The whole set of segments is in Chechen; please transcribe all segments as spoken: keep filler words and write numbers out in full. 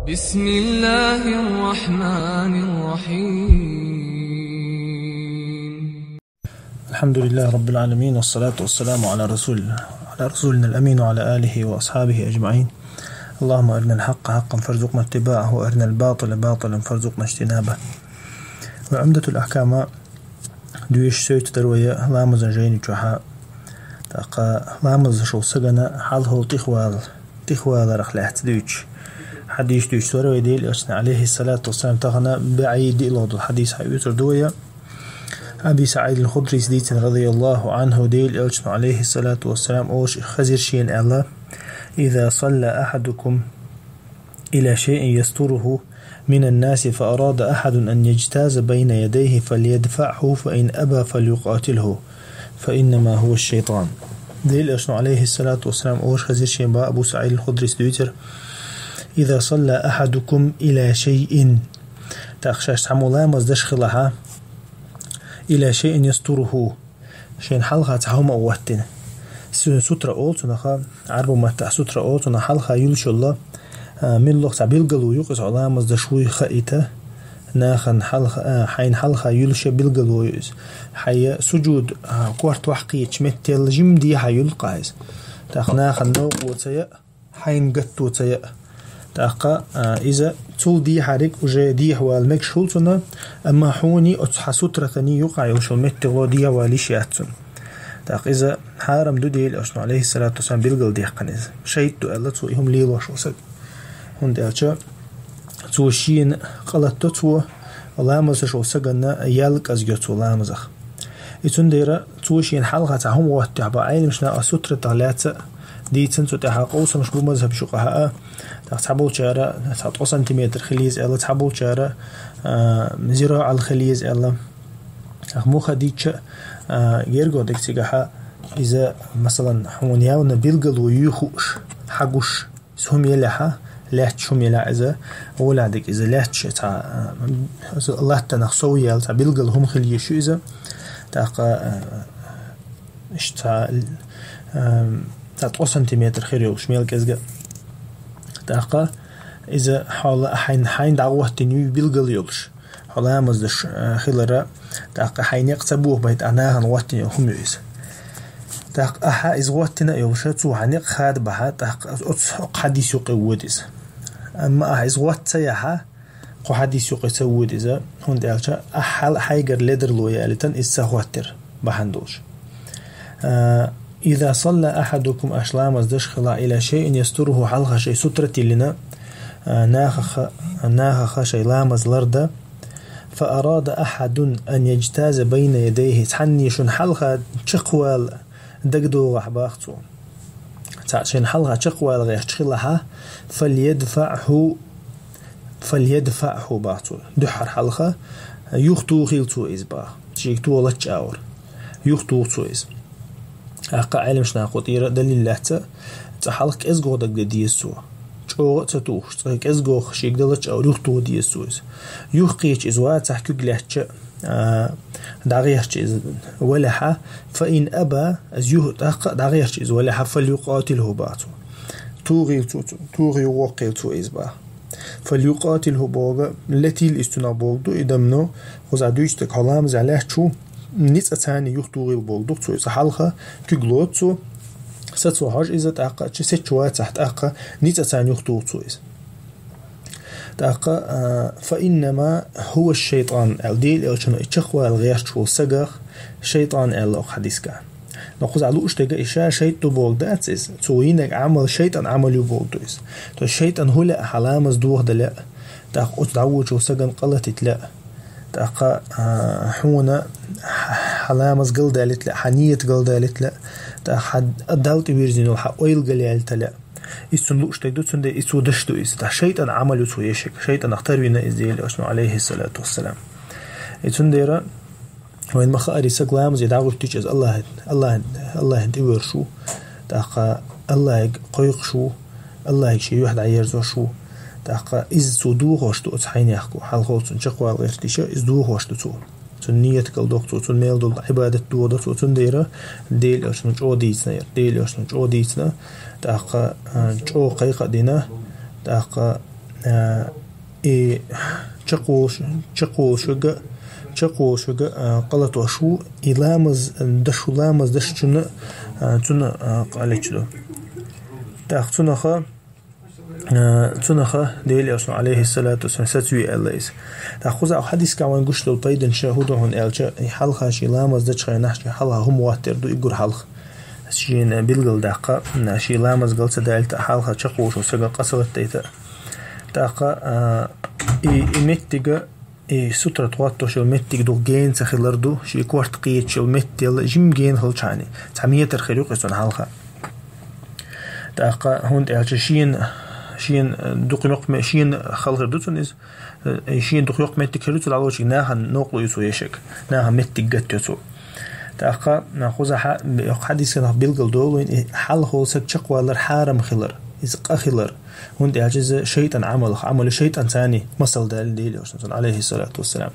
بسم الله الرحمن الرحيم. الحمد لله رب العالمين، والصلاة والسلام على رسول الله، على رسولنا الأمين وعلى آله وأصحابه أجمعين. اللهم أرنا الحق حقا فارزقنا اتباعه، وأرنا الباطل باطلا فارزقنا اجتنابه. وعمدة الأحكام дуьйцуш севцадар вай ламазан жайна чохь. ТӀаккха ламаза шел сагана хьалхо тӀехвала, тӀехваларах лаьцна дуьйцуш. Хьадис дуьйцуш вара вай Делан Элчана, алейхиссалату вассалам, тахана баьӀий диълагӀа долу хьадис хьаоьцур ду вай. Аби СаӀид ал-Худрис дийцина, радияллаху Ӏанху, Делан Элчана, алейхиссалату вассалам, олуш хезира шена аьлла: «إذا صلى أحدكم إلى شيء يستره من الناس فأراد أحد أن يجتاز بين يديه فليدفعه فإن أبى فليقاتله فإنما هو الشيطان». Делан Элчано, алейхиссалату вассалам, олуш хезира шена бах Абу СаӀид ал-Худрис дуьйцура: «إذا صلى أحدكم إلى شيء». ТӀаккха шаьш цхьаммо ламаз деш хилахь, «إلى شيء يستره». Шен хьалха цхьа хӀума а гӀоттина. Су-, сутра олу цунах, Ӏарбу маттахь сутра олу цунах хьалха юьлуш йолу, а, муьлхха цхьа билгало ю-кх иза, хьо ламаз деш вуй хаийта, нахана хьалха, а, хьайна хьалха юьлуш йолу билгало ю иза. Хьайн суьжуд, а, корта охьакхетачу меттел жимма дехьа юьллу-кх иза. ТӀаккха нахана новкъарло ца яа, хьайна гатто ца яа. ТӀаккха, а, иза цул дехьариг уже дехьавала мегаш хуьлу цунна, амма хьуний оцу хьан сутратаний юкъахь йолуш йолу меттигӀо дехьавала йиш яц цунна. ТӀаккха иза хьарам ду Делан Элчано, алейхиссалату вассалам, билгалдаьккхина иза. ШайтӀа ду аьлла цо и хӀума лелош волу саг. ХӀунда аьлча цо шена къа латто цо, ламаз деш волу сагана ял кӀезиг йо цо ламазах. И цундела цо шена хьалха цхьа хӀума гӀоттехь бах, Ӏеламнаха а сутратах лаьцна а дийцина цу тӀехь, къовсамаш бу мазхабаш юкъахь а. ТӀаккха цхьаболчара цхьа ткъо сантиметр хила еза аьлла, цхьаболчара, а, зираӀал хила еза аьлла. ТӀаккха муха дийцча а, а, гергоха дерг цигахь иза, масалан, хьуна явна билгало юй хууш, хьан гуш, иза хӀума елахь, лаьтташ хӀума елахь иза, гӀолехь дерг иза лаьтташ цхьа, а, иза латтанах сов яьлла цхьа билгал хӀума хила езаш ю иза. ТӀаккха, а, иштта цхьа, а, цхьа ткъо сантиметр хир йолуш мел кӀезга. ТӀаккха иза хьо ла-, хьайн, хьайна дӀагӀоттина юй билгал йолуш. Хьо ламаз деш, а, хиларна, тӀаккха хьайн некъ ца бохабайта, ахь нахана гӀоттина йолу хӀума ю иза. ТӀаккха ахьа иза гӀоттина а йолуш, цо хьан некъ хадабахь, тӀаккха оцу хьадис юкъе воьду иза. Амма ахьа иза гӀотта ца яхь, кху хьадис юкъе ца воьду иза, хӀунда аьлча ахьа хьал-, хьайгара ледарло ялийтина иза ца хӀоттар бахьана долуш. А, «إذا صلى أحدكم», аша ламаз деш хилахь, «إلى شيء يستره», хьалха шайн сутра тиллина, а, нахаха, нахаха шайн ламаз лардан, «فأراد أحد أن يجتاز بين يديه», цхьанне шуна хьалха чекхвала дагадогӀахь бах цо. Цхьаъ шайна хьалха чекхвала гӀерташ хилахь, «فليدفعه», «فليدفعه» бах цо. Дуьххьара хьалха юхатохийла цо иза бах. Шега тохалуш агӀор. Юхатоха цо иза. ТӀаккха Ӏеламнаха кху тӀера далил лаьцна, цкъа хьалха кӀезгох дагадеа деза цо. ЧӀогӀа а ца тухуш, цкъа кӀезгох шега далуш агӀор юхатоха деза цо иза. Юхакхеча иза вацахь куьг лаьцча, а, дӀагӀерташ иза валахь, «فإن أبى», иза юха тӀаккха а дӀагӀерташ иза валахь, «فليقاتله» бах цо. Тухийла цо, цо, тухий воккхийла цо иза бах. «فليقاتله» бохург, летийла иза цунах бохург ду, и дамно, кхузахь дуьйцу дерг хьо ламазехь лаьтташ ву, ницкъаца юхатохийла бохург ду цо иза. Хьалха куьг лоцу цо, сацо хьожу иза тӀаккха, чу сецча вацахь тӀаккха, ницкъаца юхатоха цо иза. ТӀаккха, а, «فإنما هو الشيطان», аьлла, Делан Элчано и чекхвала гӀерташ волу сагах шайтӀан аьлла оха хьадисехь. Но кхузахь лууш дерг и ша шайтӀа ду бохург дац иза. Цо йинарг Ӏамал шайтӀан Ӏамал ю бохург ду иза. То есть шайтӀан хӀун лаьа, хьан ламаз дохадан лаьа, тӀаккха оцу дӀавоьдучу сагана къа латийта лаьа, тӀаккха, а, хьуна хьан ламаз галдалийта лаьа, хьан нийят галдалийта лаьа, тӀаккха хьан Далла тӀе вирзина йолу хьан ойла галъяьллийта лаьа. Иза цунна лууш дерг ду, цундела и цо деш ду иза. ТӀаккха шайтӀан Ӏамал ю цо ешарг, шайтӀанах тарвина иза Делан Элчано, алейхиссалату вассалам. И цундела вайна ма-хаъара, саг ламазе дӀагӀуьттича, иза Аллахь-, Аллахь-, Аллахьна тӀевоьрзуш ву, тӀаккха Аллахьига кхойкхуш ву, Аллахьига шен юьхь дӀаерзош ву, тӀаккха иза цо дохош ду оцу хьайнехь, хьалхо цунна чекхвала гӀертича, иза дохош ду цо. Цунна нийят галдоккху цо, цунна мел долу Ӏибадат дохадо цо, цундела Делан Элчано чӀогӀа дийцина яра, Делан Элчано чӀогӀа дийцина, тӀаккха, а, чӀогӀа кхайкха а дина, тӀаккха а, и чакхволаш-, чакхволашверг, чакхволашверг, а, къа латош ва, и ламаз деш ва, ламаз дечунна, а, цунна, а, къа лечу ду. ТӀаккха цунах, а, цунах Даьла Элчано, Ӏалайхи ссалату вассалам, саца ве аьннад из. ТӀаккха кхузахь хьадисах вайна гуш дола пайда хӀана да аьлча, и хьалха ший ламаз дечу хенахь, ший хьалха хӀума хӀоттор ду, уггар хьалха. Шена билгалдаккха, ший ламаз гал ца даьлча, хьалха чакхволаш волчу сага къа ца латийта. ТӀаккха, а, и, и меттиг, и сутрат хӀоттош йолу меттиг дукха гена ца хилар ду, шен корта кхеташ йолу меттиг жимма гена хилчхьана, цхьа метр хир ю-кх иза цунна хьалха. ТӀаккха, хӀунда аьлча шена, шена дукха йоккха ме-, шена хала хир ду цунна иза, э, шена дукха йоккха меттиг хир ю цо дӀалочу, нахана новкъарло ю цо ешарг, нахана меттиг гатйо цо. ТӀаккха, а, кхузахь, хьадисах билгалдолу вайна, и хьалхо саг чакхвалар хьарам хилар, иза къа хилар. ХӀунда аьлча иза шайтӀан Ӏамалах, Ӏамал ю шайтӀанца, масал далийна Даьла Элчано, Ӏалайхи ссалату вассалам.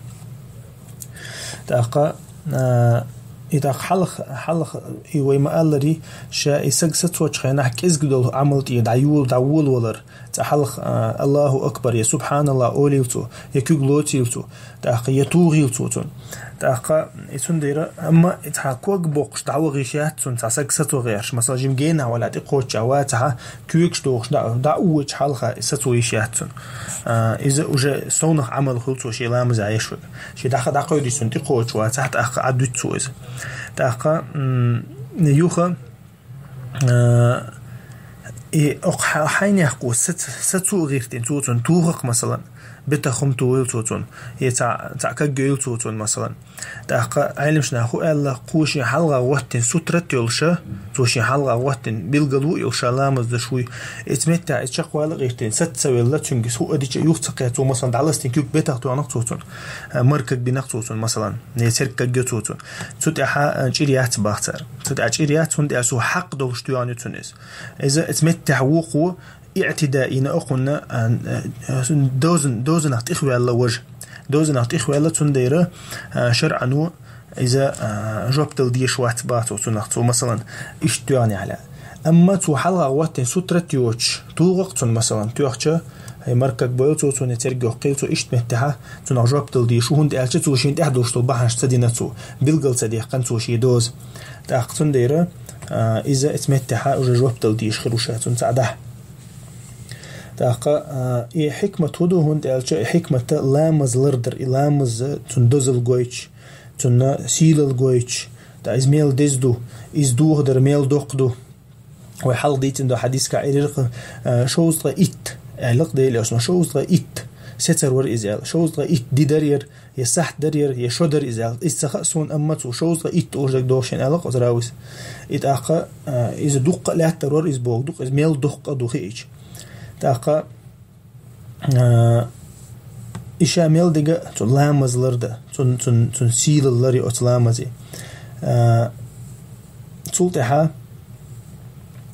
ТӀаккха, а, и тӀаккха хьалха, хьалха, и вай ма-аллара, ша и саг сацочу хенахь кӀезиг долу Ӏамал тӀера дӀайола-, дӀаволавалар, цкъа хьалха, а, Аллаху акбар, я Субханаллах олийла цо, я куьг лоцийла цо, тӀаккха я тухийла цо цунна. ТӀаккха и цундела, амма и цхьа ког боккхуш дӀаваха йиш яц цунна, цхьа саг сацо гӀерташ, масала, жимма генахь валахь, тӀекхоччехь вацахь, когаш дохуш дӀа-, дӀа а вочу хьалха и сацо йиш яц цунна. А, иза уже совнах Ӏамал хуьлу цо шен ламазехь еш верг. Шен дӀа-, дӀакхойдуш цунна тӀекхочуш вацахь, тӀаккха Ӏадуьту цо иза. ТӀаккха, м, юха, а, и окху хьа-, хьайнехь кхо сац-, сацо а гӀиртина цо цунна, туху-кх, масалан, бетах хӀума тухийла цо цунна, я цхьа, цхьа ког йойла цо цунна, масалан. ТӀаккха Ӏеламнаха хӀун аьлла, кхо шен хьалха гӀоттина сутрат йолуш, цо шен хьалха гӀоттина билгало а йолуш ламаз деш вуй. Оцу меттехь иза чакхвала а гӀиртина, саца ца велла, цуьнга хӀуъа дича юха ца кхетта, цо, масалан, дӀаластийна куьг бетах тоьхна-кх цо цунна, а, мара ког бина-кх цо цунна, масалан, я церг ког йо цо цунна. Цу тӀехь, а, чӀир яц боху цара. Цу тӀехь чӀир яц, хӀунда аьлча цо хьакъ долуш тоьхна ю цунна иза. Иза оцу меттехь вукхо иӀтида йина окхунна, а, а, дозан-, дозанах тӀехваьлла важа. Дозанах тӀехваьлла, цундела, а, шарӀано иза, а, жоп дала дезаш вац боху цо цунах, цо, масалан, иштта тоьхнехь лаьа. Амма цо хьалха гӀоттина сутрат йоцуш, туху-кх цунна, масалан, тоьхча, хӀай мара ког бойла цо цунна, я церг йоккхийла цо, иштта меттехь цунах жоп дала дезаш ву, хӀунда аьлча цо шена тӀехь долуш долу бахьанаш ца дина цо, билгал ца дехкина цо шен доза. ТӀаккха цундела, а, иза оцу меттехь уже жоп дала дезаш хир ву ша цунна цхьа дӀа. ТӀаккха, а, и хьикмат хӀун ду, хӀунда аьлча и хьикмат ламаз лардар, и ламаз цунна дозалла гойтуш, цунна сийлалла гойтуш, ткъа иза мел деза ду, иза дохадар мел доккха ду. Вай хьалха дийцина долу хьадисехь ирира-кх, а, шовзткъе итт, аьлла-кх Даьла Элчано, шовзткъе итт сецар вара иза аьлла, шовзткъе итт ди дара яра, я сахьт дара яра, я шо дара иза аьлла. Иза ца хаьа суна, амма цо шовзткъе итт олуш дерг дохуш шена аьлла-кх оцу равис. И тӀаккха, а, иза дуккха а лаьттар вара иза бохург ду-кх, иза мел доккха а ду хиъча. ТӀаккха, а, и ша мел дерг а цу ламаз лардан, цун, цун, цун сийлалла лар ю оцу ламазан. А, цул тӀаьхьа,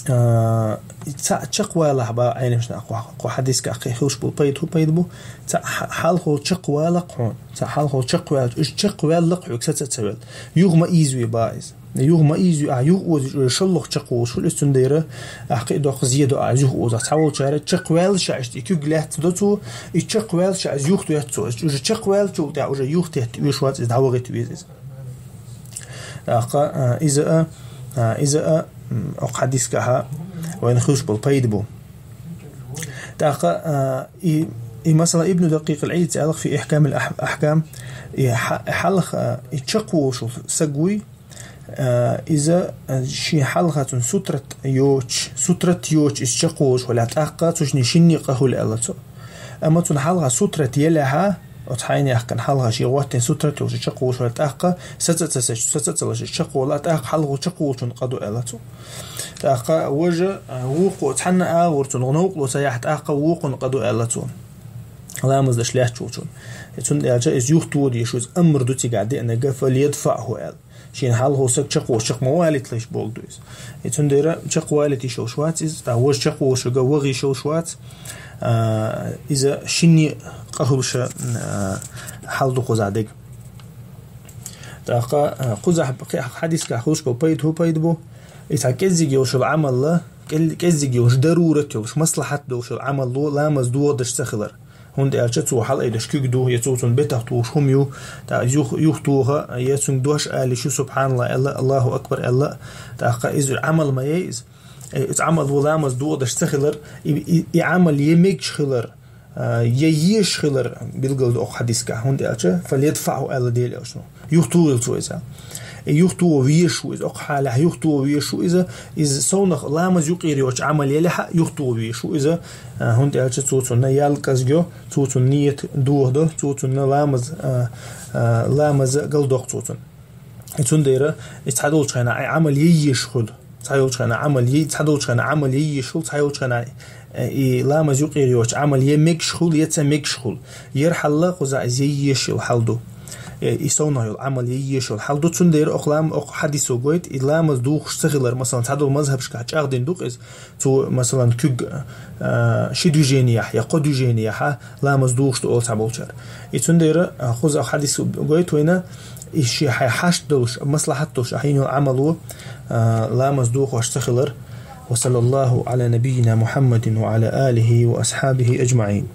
а, цхьаъ чекхвалахь боху Ӏеламнаха, кху, кху хьадисехь кхин хуьлуш болу пайда хӀун пайда бу? Цхьаъ хьа-, хьалхо чекхвала-кх хьуна, цхьаъ хьалхо чекхваьлча, уьш чекхваьлла-кх хьоьга саца а ца велла. Юха ма ийзаве боху иза. Юха ма ийзаве, ахь юха озуьйтуш, уже шолгӀа чекхволуш хуьлу иза, цундела ахь кхин а доккха зе до ахь иза юха озахь. Цхьаволчара чекхваьлла ша иштта, и куьг лаьцна до цо, и чекхваьлла ша иза юхатоьтту цо. Иза уже чекхваьллачул тӀаьхьа уже юхатетта оьшу вац иза, дӀавахийта веза иза. ТӀаккха, а, иза а, а, иза а, м, окху хьадисехь вайна хуьлуш болу пайда бу. ТӀаккха, а, и, и масала Ибн Дакъикъ ал-Ӏийд аьлла-кх фи Ихкамил Ах-, Ахкам, и хьа-, хьалха, а, и чекхволуш волу саг вуй, а, иза, а, шен хьалха цунна сутрат йоцуш, сутрат йоцуш иза чекхволуш валахь, тӀаккха цу шинне къа хуьлу аьлла цо. Амма цунна хьалха сутрат елахь, оцу хьайнехкан хьалха шен гӀоттина сутрат йолуш чекхволуш валахь, тӀаккха саца а ца сецча, саца а ца луш чекхволахь, тӀаккха хьалхо чекхволучунна къа ду аьлла цо. ТӀаккха важа, а, вукхо цхьанна агӀор цунна новкъарло ца яхь, тӀаккха вукхунна къа ду аьлла цо. Ламаз деш лаьтташ волчунна. И цундела аьлча иза юхатоха дезаш, иза амр ду цигахь деанарг, фальядфаъху аьлла. Шена хьалхо саг чекхволуш чекх ма валийталаш бохург ду иза. И цундела чекхвалийта йиш йолуш вац иза, тӀаккха важа чекхволуш верг ваха йиш йолуш вац, а, иза шинне къа хуьлуш, а, хьал ду кхузахь дерг. ТӀаккха, а, кхузахь кхин хьадисехь хуьлуш болу пайда хӀун пайда бу? И цхьа кӀеззиг йолуш йолу Ӏамал, кӀел-, кӀеззиг йолуш, дарурат йолуш, маслахьат долуш йолу Ӏамал ву ламаз дохадеш ца хилар. ХӀунда аьлча цо хьалаайдеш куьг ду, я цо цунна бетах тухуш хӀума ю, тӀаккха юх-, юхатоха, я цуьнга дош ала йиш ю, субхьаналлахӀ аьлла, Аллаху акбар аьлла, тӀаккха иза Ӏамал ма яй иза. Э, иза Ӏамал ву ламаз дохадеш ца хилар, и, и, и Ӏамал я мегаш хилар, а, я езаш хилар, билггал ду окху хьадисехь, хӀунда аьлча, «фалядфаӀхӀу», аьлла Делан Элчано. Юхатухийла цо иза. И юхатуха везаш ву иза, окху хьалехь юхатуха везаш ву иза, иза совнах ламаз юкъера йоцчу Ӏамал елехь а юхатуха везаш ву иза, а, хӀунда аьлча цо цунна ял кӀезиг йо, цо цунна нийят дохадо, цо цунна ламаз, а, а, ламаз галдокху цо цунна. И цундела и цхьадолчу хенахь и Ӏамал я езаш хуьлу. Цхьайолчу хенахь Ӏамал я, цхьадолчу хенахь Ӏамал я езаш хуьлу, цхьайолчу хенахь, э, и ламаз юкъера йоцчу Ӏамал я мегаш хуьлу, я ца мегаш хуьлу. Ер хьал кхузахь иза я езаш йолу хьал ду. Э, и совнах йолу Ӏамал я езаш йолу хьал ду. Цундела окху лам-, окху хьадисо гойту, и ламаз дохуш ца хилар, масалан, цхьадолу мазхабашкахь чӀагӀдина ду-кх иза. Цо, масалан, куьг, а, ши движениехь я кхо движениехь а ламаз дохуш ду олу цхьаболчара. И цундела, а, кхузахь хьадис гойту вайна, и шен хьайн хьашт долуш, маслахьат долуш, ахь йина йолу Ӏамал ву, а, ламаз дохош ца хилар. Ва саллаллаху Ӏала набиййина Мухьаммадин ва Ӏала алихӀи ва асхьабихӀи ажмаӀин.